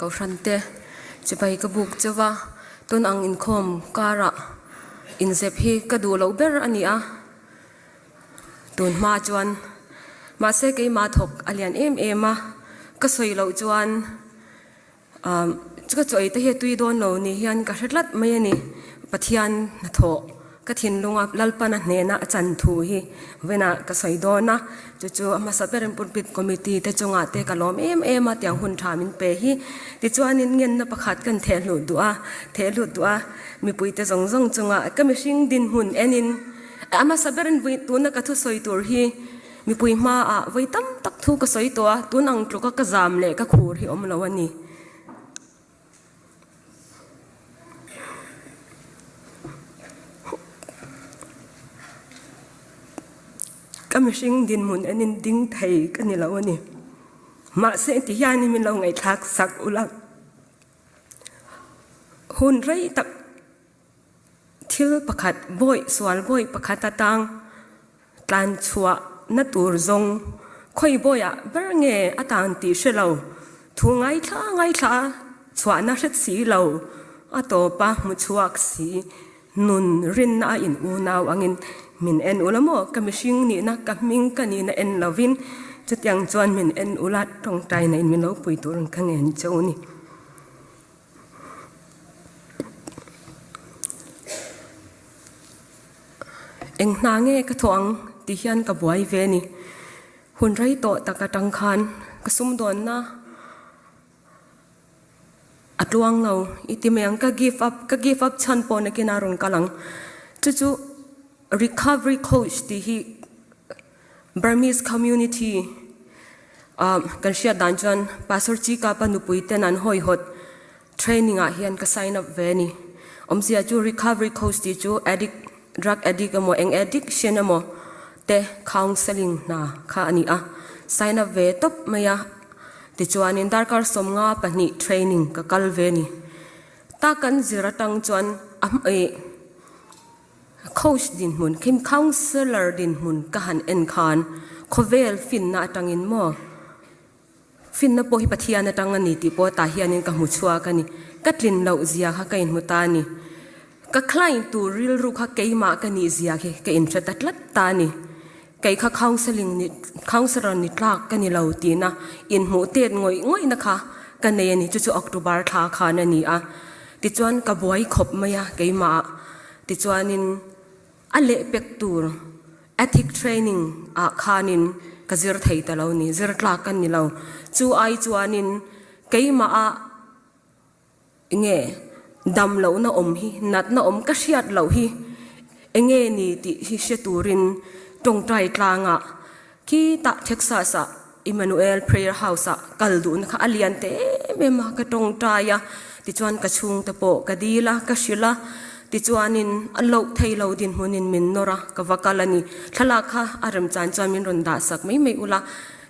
Kohhran te chibai ka buk cheu va, tun ang inkhawm karah inzep hi ka duh loh ber a ni a, tun hma chuan mahse keimah thawk a lian em em a, ka sawi loh chuan Ka chaw ei te hi a tui dawn lo ni hian ka hre tlat mai a ni. Pathian hnathawh ka thinlunga Lalpana hnena a chan thu hi vawiinah ka sawi dawn a, chu chu a hmasa berin Pulpit Committee te chungah te ka lawm em em a, tiang hun tha min pe hi. Tichuanin ngenna pakhat kan thehluh duh a, thehlut duh a, mipuite zawng zawng chungah ka mihring dinhmun enin a hmasa berin vawi tuna ka thusawi tur hi Mipui hmaah vawi tam tak thu ka sawi tawh a, tun ang tluka ka zam leh ka khur hi awm lo a ni. Ka mihring dinhmun enin ding thei ka ni lo a ni. Mahse ti hianin min lo ngaihthlak sak ula, hun rei tak Thil pakhat bawih sual bawih pakhat atang tlan chhuah na tur zawng khawi bawihah ber nge a tan tih hre lo, thu ngaithla ngaithla chhuahna hret si lo, a tawpa hmu chhuak si nun rinna a in unau angin min en ula maw ka mihring nihna ka hming ka nihna en lovin chutiang chuan min en ula tawngtaina in min lo pui turin ka ngen cheu ni. Eng hna nge ka thawh ang tih hian ka buai ve a ni. Hun rei tawh tak atang khan ka sumdawnna a tluang lo i ti mai ang. Ka give up, ka give up chhan pawh nakin a rawn kal ang. Chu chu recovery coach tih hi Burmese community ah kan hriat dan chuan Pastor Chikapa nupui ten an hawihawt training ah hian ka sign up ve a ni. Awmzia chu recovery coach tih chu addict, drug addict emaw eng addiction emaw te counselling hna kha a ni a. Sign up ve tawp mai a, tichuanin darkar 52 training ka kal ve a ni. Ta kan zir atang chuan a ih. Coach dinhmun khi councillor dinhmun ka han en khan khawvel finna atangin maw finna pawh hi Pathian atang a ni tih pawh tah hianin ka hmu chhuak a ni. Ka tlin loh zia kha ka inhmu ta a ni. Ka client tur rilru kha keimah ka nih zia khi ka inhre ta tlat ta a ni. Kei kha counselling ni councillor ni tlak ka ni lo tihna inhmuh tet ngawih ngawihna kha ka nei a ni. Chu chu October thla khan a ni a. Tichuan ka buai khawp mai a keimah. Tichuanin a lehpek tur ethic training ah khanin ka zir thei ta lo ni, zir tlak ka ni lo. Chu ai chuanin keimah ah enge dam lohna awm hi, natna awm ka hriat loh hi enge ni tih hi hre turin tawngtai tlangah khitah Texas ah Emmanuel Prayer House ah kal duhna kha a lian te em em a, ka tawngtai a, tichuan ka chhungte pawh ka dil a, ka hrilh a, tichuanin a loh thei lo dinhmunin min nawr a, ka va kal a ni. Thlalak kha a remchan chuan min rawn dah sak mai mai ula.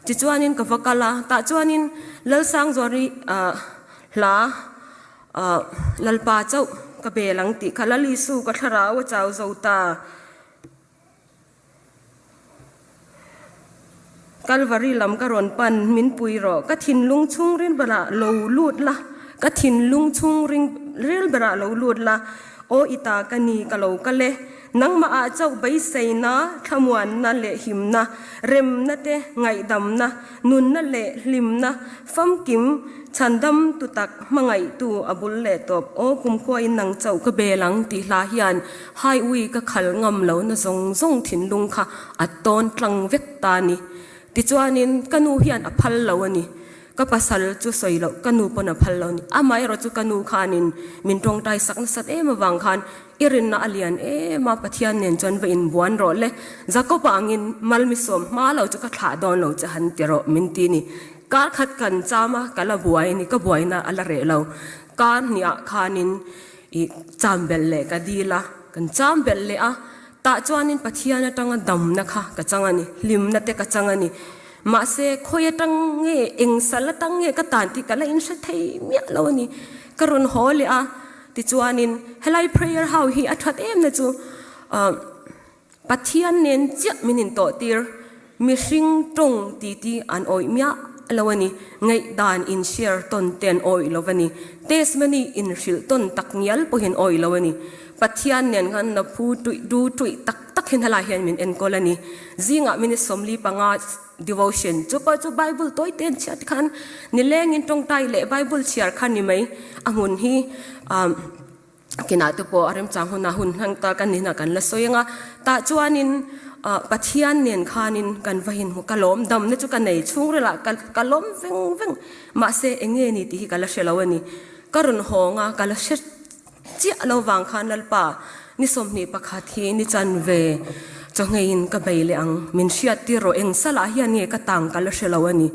Tichuanin ka va kal a, tah chuanin Lalsangzuari ah hla ah Lalpa chauh ka bel ang tih kha Lal Isu ka thlarau a chau zo ta. Kalvari lam ka rawn pan, min pui rawh. Ka thinlung chhungril berah lo lut la, ka thinlung chhungril berah lo lut la. Aw i ta ka ni, ka lo kal e. Nangmah ah chauh beiseina, thlamuanna leh himna, remna te, ngaihdamna, nunna leh hlimna, famkim, chhandam tu tak, hmangaihtu a bul leh tawp. Aw kumkhuain nang chauh ka bel ang tih hla hian Highway ka khal ngam lo na zawng zawng thinlung kha a tawn tlang vek ta a ni. Tichuanin ka nu hian a phal lo a ni. Ka pasal chu sawi loh ka nu pawn a phal lo a ni. Amaherawh chu ka nu khanin min tawngtai sak nasat em avang khan i rinna a lian em a, Pathian nen chuan va inbuan rawh le. Jakob-a angin malmisawm hma lo chu ka thlah dawn lo che han ti rawh min ti ni. Kar khat kan cham a, ka la buai a ni, ka buaina a la reh lo. Kar hniah khanin I cham belh leh ka dil a, kan cham belh leh a, tah chuanin Pathian atanga damna kha ka chang a ni, hlimna te ka chang a ni. Mahse, khawi atang nge, eng sal atang nge ka tan tih ka la inhre thei miah lo a ni. Ka rawn haw leh a, tichuanin helai prayer ho hi a that em na chu Pathian nen chiah min intawhtir, mihring tawng ti ti an awih miah lo a ni. Ngaihdan in share tawn te an awih lo a ni. Testimony in hrilh tawn tak ngial pawhin awih lo a ni. Pathian nen khan na phu tuih du tuih tak tak hian helai hian min enkawl a ni. Zingah minute 45 devotion chu pawh chu Bible tawi te an chhiat khan nilengin tawngtai leh Bible chhiar kha ni mai. A hmun hi kinah te pawh a remchang hunah hun hlang ta kan nihna kan la sawi anga tah chuanin Pathian nen khanin kan va inhmu ka lawm damna chu ka nei chhungrilah ka ka lawm veng veng mahse enge ni tih hi ka la hre lo a ni ka rawn hawng a ka la hre chiah lo vang khan Lalpa ni 21 hi ni chanve chawngeiin ka bei leh ang min hriat tir rawh eng salah hian nge ka tang ka la hre lo a ni.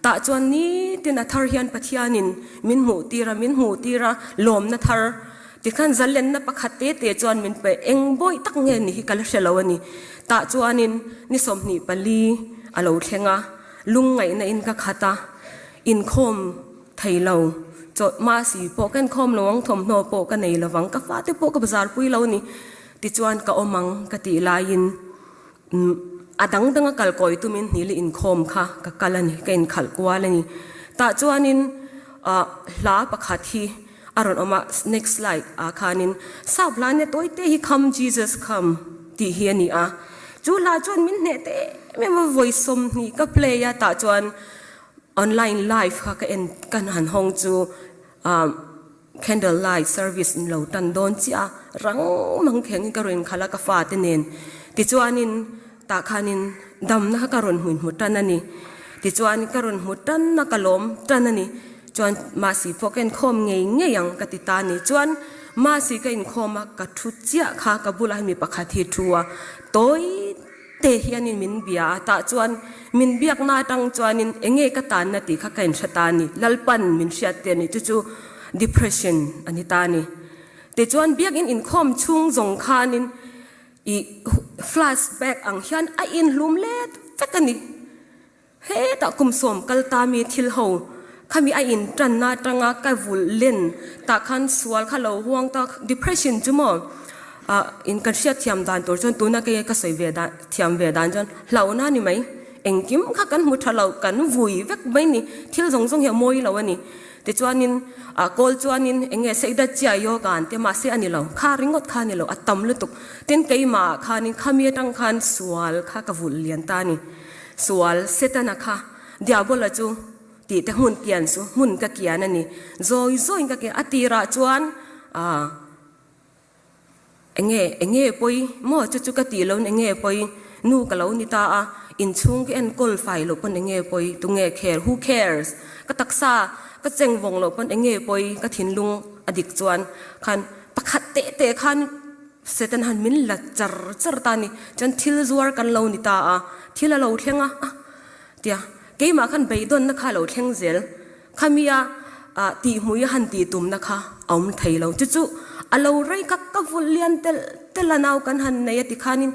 Tah chuan nitin a thar hian Pathianin min hmuh tir a, min hmuh tir a, lawmna thar tikhan zalenna pakhat te te chuan min pe. Eng bawi tak nge ni hi ka la hre lo a ni. Tah chuanin ni 24 a lo thleng a, lungngaihna in ka khat a, inkhawm thei lo, chawlh mahsi pawh ka inkhawm lo ang, thawmhnaw pawh ka nei lovang, ka fate pawh ka bazar pui lo a ni. Tichuan ka awm ang ka tih laiin A dang danga kal kawi tumin hnili inkhawm kha ka kal a ni, ka inkhalh kual a ni. Tah chuanin hla pakhat hi a rawn awm a, next slide ah khanin sap hla nia tawi te hi Come Jesus Come tih hi a ni a. Chu hla chuan min hneh te em em a, vawi 20 ka play a, tah chuan online live kha ka en ka han hawng chu Candle light service in lo tan dawn chiah a, rang mang kheng in ka rawn inkhalh a ka fate nen. Tichuanin tah khanin damna kha ka rawn hmuin hmu tan a ni. Tichuan ka rawn hmu tan a, ka lawm tan a ni. Chuan mahsi pawh ka inkhawm ngei ngei ang ka ti ta a ni. Chuan mahsi ka inkhawm a, ka thu chiah kha ka bulah mi pakhat hi thu a, tawi te hianin min bia a, tah chuan min biakna atang chuanin enge ka tanna tih kha ka inhre ta a ni, Lalpan min hriat te a ni, chu chu depression a ni ta a ni. Tichuan biakin inkhawm chhung zawng khanin i flash back ang hian a inhlum let vek a ni. Hetah kum sawm kal ta mi thil ho khami a in tanna atanga ka vulh len tah khan sual kha lo huang ta depression chu maw ah in kan hriat thiam dan tur chuan tuna kei ka sawi ve dan thiam ve dan chuan hlauhna ni mai engkim kha kan hmu tha lo kan vui vek mai ni thil zawng zawng hi a mawi lo a ni tichuanin ah kawl chuanin eng nge seida chia yoga an tia mahse a ni lo kha ringawt kha a ni lo a tam lutuk tin keimah ah khanin khami atang khan sual kha ka vulh lian ta a ni. Sual, Setana kha, Diabola chu tih te hmun kian chu hmun ka kian a ni. Zawi zawiin ka kian a tirah chuan ah enge enge pawi maw chu chu ka tih loin enge pawi nu ka lo ni ta a, inchhung ka enkawl fai loh pawn enge pawi tunge care who cares ka taksa ka cheng vawng loh pawn enge pawi ka thinlung a dik chuan khan pakhat teh teh khan Satan han min la char char ta ni. Chuan thil zuar kan lo ni ta a, thil a lo thleng a, a tia keimah khan beidawnna kha a lo thleng zel. Khamia tihmui a han tih tumna kha a awm thei lo. Chu chu a lo rei kha ka vulh lian telh telh a nau kan han nei a tikhanin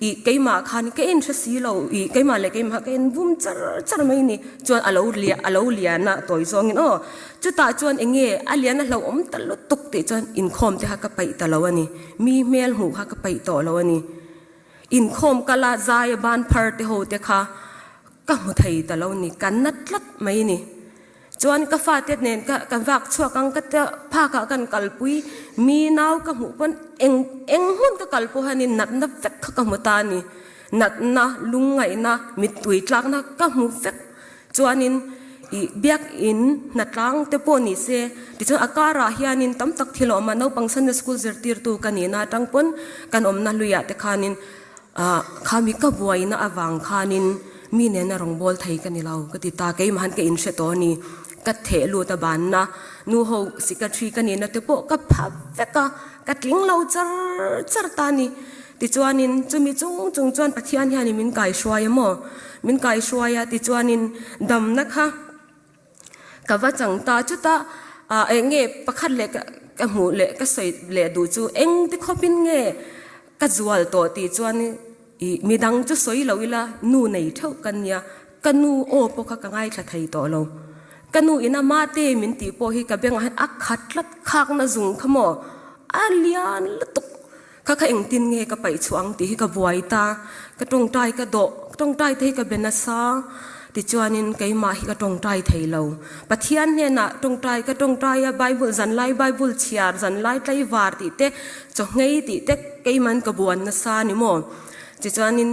ih keimah khan ka en hre si lo ih keimah leh keimah ka en bum char char mai ni. Chuan a lo a lo lian a tawi zawngin aw. Chutah chuan eng nge a lian a hlauhawm ta lutuk tih chuan inkhawm te kha ka paih ta lo a ni. Mi hmel hmuh kha ka paih tawh lo a ni. Inkhawm kala zai a ban phar te ho te kha ka hmu thei ta lo a ni. Ka na tlat mai a ni. Chuan ka fate nen ka ka vak chhuak ang ka tia phakah kan kalpui mi nau ka hmuh pawn eng eng hmun ka kal pawh hianin natna vek kha ka hmu ta a ni. Natna, lungngaihna, mittui tlakna ka hmu vek. Chuanin ih biakin hnatlang te pawh ni se, tichuan a karah hianin tam tak thil a awm a, naupang Sunday school zirtirtu ka nihna atang pawn kan awmna hluiah te khanin ah khami ka buaina avang khanin mi nena rawngbâwl thei ka ni lo ka ti ta, keimah han ka inhre tawh a ni, ka theh lut a banna nu ho secretary ka nihna te pawh ka pha vek a, ka tling lo char char ta a ni. Tichuanin, chumi chung chung chuan Pathian hianin min kaihruai a maw? Min kaihruai a, tichuanin damna kha ka va chang ta. Chutah eng nge pakhat leh ka hmuh leh ka sawi leh duh chu eng ti khawpin nge ka zual tawh tih chuan ih midang chu sawi lo ila nu nei theuh ka nia, ka nu aw pawh kha ka ngaithla thei tawh lo. Ka nu ina mate min tih pawh hi ka bengah hian a khat tlat khakna zung kha maw a lian lutuk. Kha kha engtin nge ka paih chhuah ang tih hi ka buai ta, ka tawngtai ka dawh, ka tawngtai te hi ka be nasa. Tichuanin keimah hi ka tawngtai thei lo. Pathian hnenah tawngtai ka tawngtai a, Bible zanlai Bible chhiar, zanlai tlaivar tih te, chawhngei tih te keiman ka buan nasa a ni maw? Tichuanin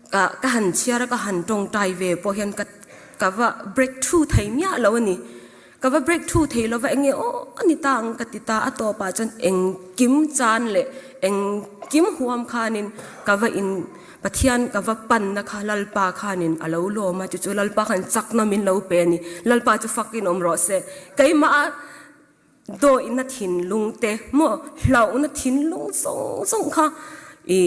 ka ka han chhiar a, ka han tawngtai ve pawh hian ka ka va break through thei miah lo a ni. Ka va break through thei lova enge aw a ni ta ang ka ti ta, a tawpah chuan engkim chan leh engkim huam khanin ka va in Pathian ka va panna kha Lalpa khanin a lo lawm a, chu chu Lalpa khan chakna min lo pe a ni. Lalpa chu fakin awm rawh se. Keimah a dawihna thinlung te maw hlauhna thinlung zawng zawng kha i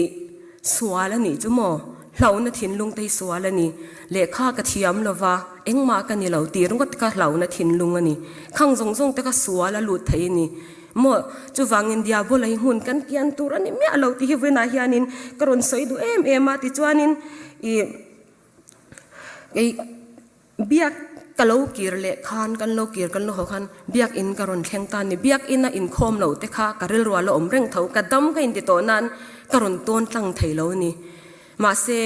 sual a nih chu maw? Hlauhna thinlung te hi sual a ni. Lehkha ka thiam lo va, engmah ka ni lo tih ringawt kha hlauhna thinlung a ni. Khang zawng zawng te kha sual a lut thei a ni. Maw, chuvangin Diabola hi hmun kan kian tur a ni miah lo tih hi vawiinah hianin ka rawn sawi duh em em a. Tichuanin ih kei Biak ka lo kir leh khan, kan lo kir kan lo haw khan biakinn ka rawn thleng ta a ni. Biakinn a inkhawm lo te kha ka rilru a la awm reng tho. Ka dam ka inti tawh nan ka rawn tawn tlang thei lo a ni. Mahse,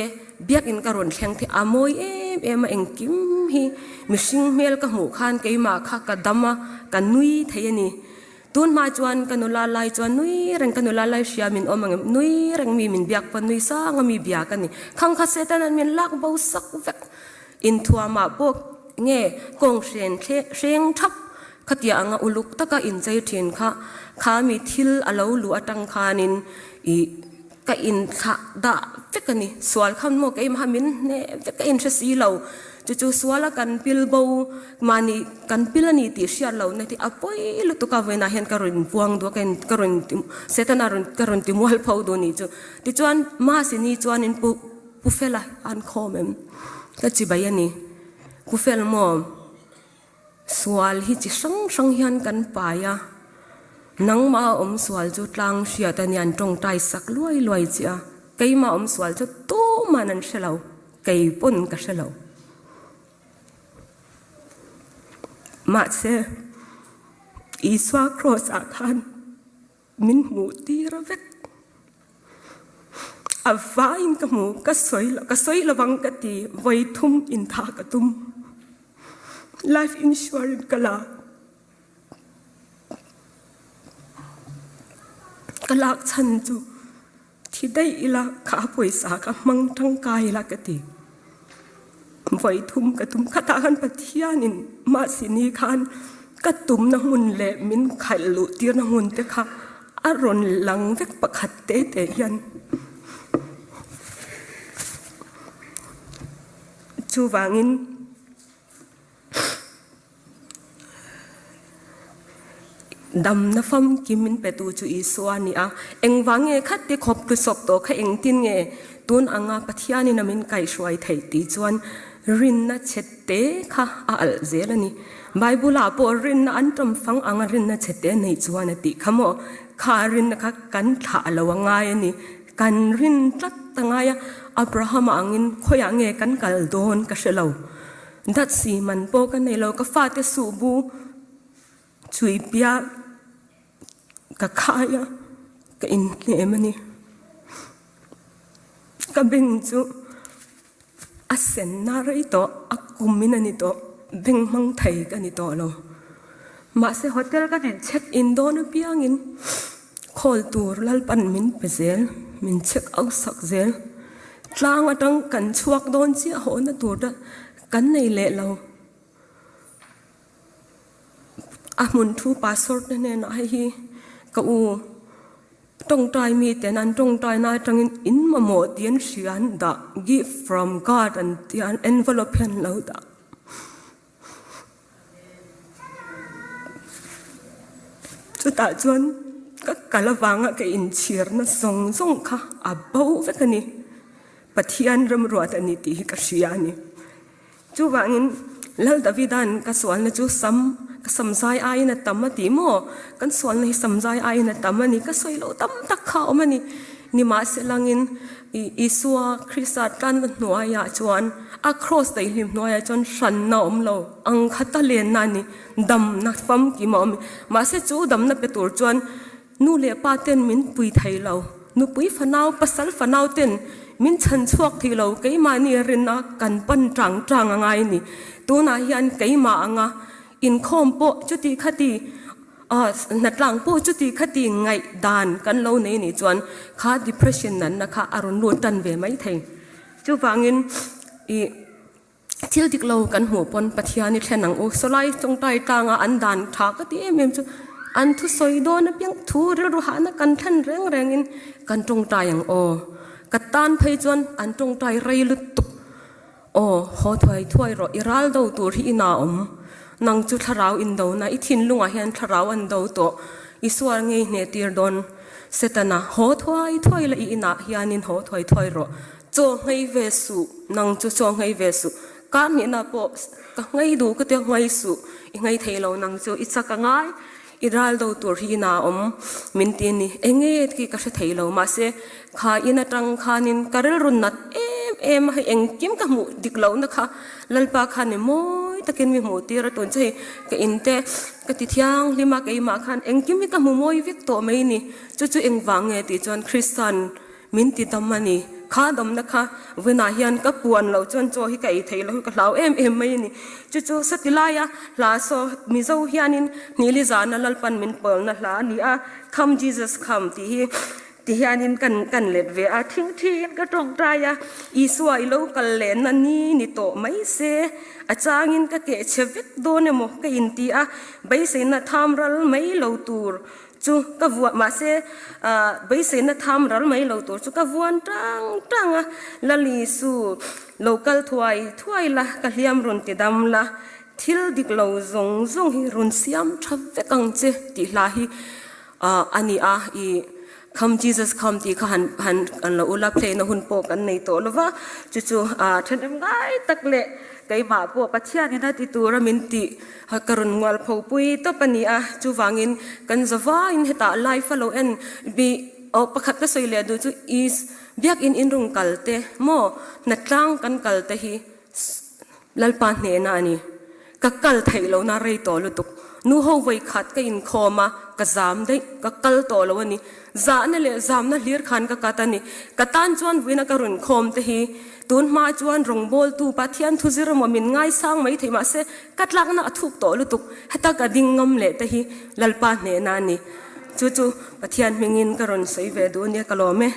biakinn ka rawn thleng the a mawi em em a, engkim hi mihring hmel ka hmuh khan keimah kha ka dam a, ka nui thei a ni. Tun hma chuan ka nula lai chuan nui reng ka nula lai hria min awm ang em? Nui reng mi min biak pawn nui sang a mi bia ka ni. Khang kha Satan-a'n min lak bo sak vek. Inthuamah pawh nge kawng hren hreng thap khatia anga uluk taka inchei thin kha kha mi thil a lo luh atang khanin ih ka inthlah dah vek a ni. Sual khan maw keimah min hneh vek ka inhre si lo. Chu chu suala kan pil bo mahni kan pil a ni tih hriat lohna hi a pawi lutuk a vawiinah hian ka rawn puang duh a ka rawn Setana rawn ka rawn ti mual pho duh a nih chu. Tichuan Mahsini chuanin pu Pu Fela an khawm em? Ka chibai a ni. Pu Fel maw? Sual hi chi hrang hrang hian kan pai a, nangmah a awm sual chu tlang hriat a nia an tawngtai sak luai luai che a, keimah awm sual chu tuman an hre lo, kei pawn ka hre lo. Mahse, Isua kraws ah khan Min hmuh tir vek. A vaiin ka hmu, ka sawi ka sawi lovang ka ti, vawi thum intha ka tum. Life insurance ka la. Ka lak chhan chu thi daih ila kha pawisa ka hmang tangkai ila ka ti. Vawi thum ka tum khatah khan Pathianin mahsini khan ka tumna hmun leh min khalh luh tirna hmun te kha a rawn lang vek pakhat te te hian chuvangin Damna famkim min petu chu Isua a ni a. Engvang nge khat ti khawp tlusawp tawh kha engtin nge tun anga Pathianin a min kaihhruai theih tih chuan rinna chhe te kha a alh zel a ni. Bible-ah pawh rinna an ṭawm fang anga rinna chhe te nei chuan a tih kha maw? Kha rinna kha kan thlah lo a ngai a ni. Kan rin tlat a ngai a, Abrahama angin khawiah nge kan kal dawn ka hre lo. Dat si man pawh ka nei lo, ka fate suh bu chui piah ka khai a, ka inhnem a ni. Ka beng chu a senna rei tawh, a kum in a ni tawh, beng hmang thei ka ni tawh lo. Mahse hotel ka nen check in dawn apiangin Khawl tur Lalpan min pe zel, min check out sak zel. Tlang atang kan chhuak dawn chiah hawhna tur te kan nei leh lo. A hmun thu pastor te hnenah hei hi ka u tawngtai mi ten an tawngtai na atangin in mamawh tih an hria an dah gift from God an tia an envelope hian an lo dah. Chutah chuan ka kal avanga ka inchhirna zawng zawng kha a bo vek a ni. Pathian remruat a ni tih hi ka hria a ni. Chuvangin Lal Davida'n ka sualna chu sam, ka samzai aiin a tam a ti maw? Kan sualna hi samzai aiin a tam a ni. Ka sawi loh tam tak kha a awm a ni. Nimahselangin Isua Krista tlanna hnuaiah chuan a kraws daihlim hnuaiah chuan hranna a awm lo ang khata lenna a ni, damna famkim a awm. Mahse chu damna pe tur chuan nu leh pa ten min pui thei lo, nupui fanau, pasal fanau ten Min chhan chhuak thei lo, keimahni rinna kan pan tang tang a ngai a ni. Tunah hian keimah anga inkhawm pawh chuti khati hnatlang pawh chuti khati ngaihdan kan lo nei nih chuan kha depression nanna kha a rawn lut tan ve mai thei. Chuvangin ih. Thil dik lo kan hmuh pawn Pathian i thlen ang u. Sawlai tawngtai tlanga an dan tha ka ti em em chu an thusawi dawn apiang thu rilru hahna kan thlen reng rengin kan tawngtai ang aw. Ka tan phei chuan an tawngtai rei lutuk aw haw thuai thuai rawh i ral do tur hi ina awm. Nang chu thlarau indona i thinlungah hian thlarau an do tawh i sual ngei hneh tir dawn. Setana haw thuai thuai la i inah hianin haw thuai thuai rawh. Chaw nghei ve suh, nang chu chaw nghei ve suh. Kar hnihna pawh ka nghei duh ka tia nghei suh, i nghei thei lo nang chu i chak a ngai, i ral do tur hi ina awm min ti a ni. Enge khi ka hre thei lo mahse kha in atang khanin ka rilru nat em em a, hei engkim ka hmuh dik lohna kha Lalpa khan i mawi takin mi hmuh tir a tun chu hei ka in te ka ti thianghlim a keimah khan engkim hi ka hmu mawi vek tawh mai a ni. Chu chu engvang nge tih chuan Kristan Min ti dam a ni. Kha damna kha vawiinah hian ka puan loh chuan chaw hi ka ei theih loh hi ka hlau em em mai a ni. Chu chu sati laia hla saw Mizo hianin Hnili zana Lalpan min pawlna hla a ni a, Come Jesus come tih hi ti hianin kan kan let ve a, thingthiin ka tawngtai a, Isua i lo kal lehna ni ni tawh mai se, a changin ka kehchhe vek dawn emaw ka inti a, beiseina tham ral mai lo tur Chu ka vuah mahse beiseina tham ral mai lo tur chu ka vuan tang tang a, Lali su lo kal thuai thuai la, ka hliam rawn ti dam la, thil dik lo zawng zawng hi rawn siam tha vek ang che tih hla hi a ni a, i Come Jesus Come tih kha han han kan lo ula play na hun pawh kan nei tawh lo va, chu chu thenawm ngai tak leh keimah pawh Pathianin a ti tura min tih Ka rawn ngual pho pui tawp a ni a, chuvangin kan zavaiin hetah live a lo en bi aw pakhat ka sawi leh duh chu is biakin inrung kal te maw hnatlang kan kal te hi Lalpa hnehna a ni. Ka kal theih lohna rei tawh lutuk. Nu ho vawi khat ka inkhawm a, ka zam daih, ka kal tawh lo a ni. Zahna leh zamna hlir khan ka kat a ni. Ka tan chuan vuina ka rawn khawm te hi tun hma chuan rawngbawltu Pathian thu zir emaw min ngaisang mai thei mahse ka tlakna a thuk tawh lutuk. Heta ka ding ngam leh te hi Lalpa hnehna a ni. Chu chu Pathian hmingin ka rawn sawi ve duh ania ka lawm e.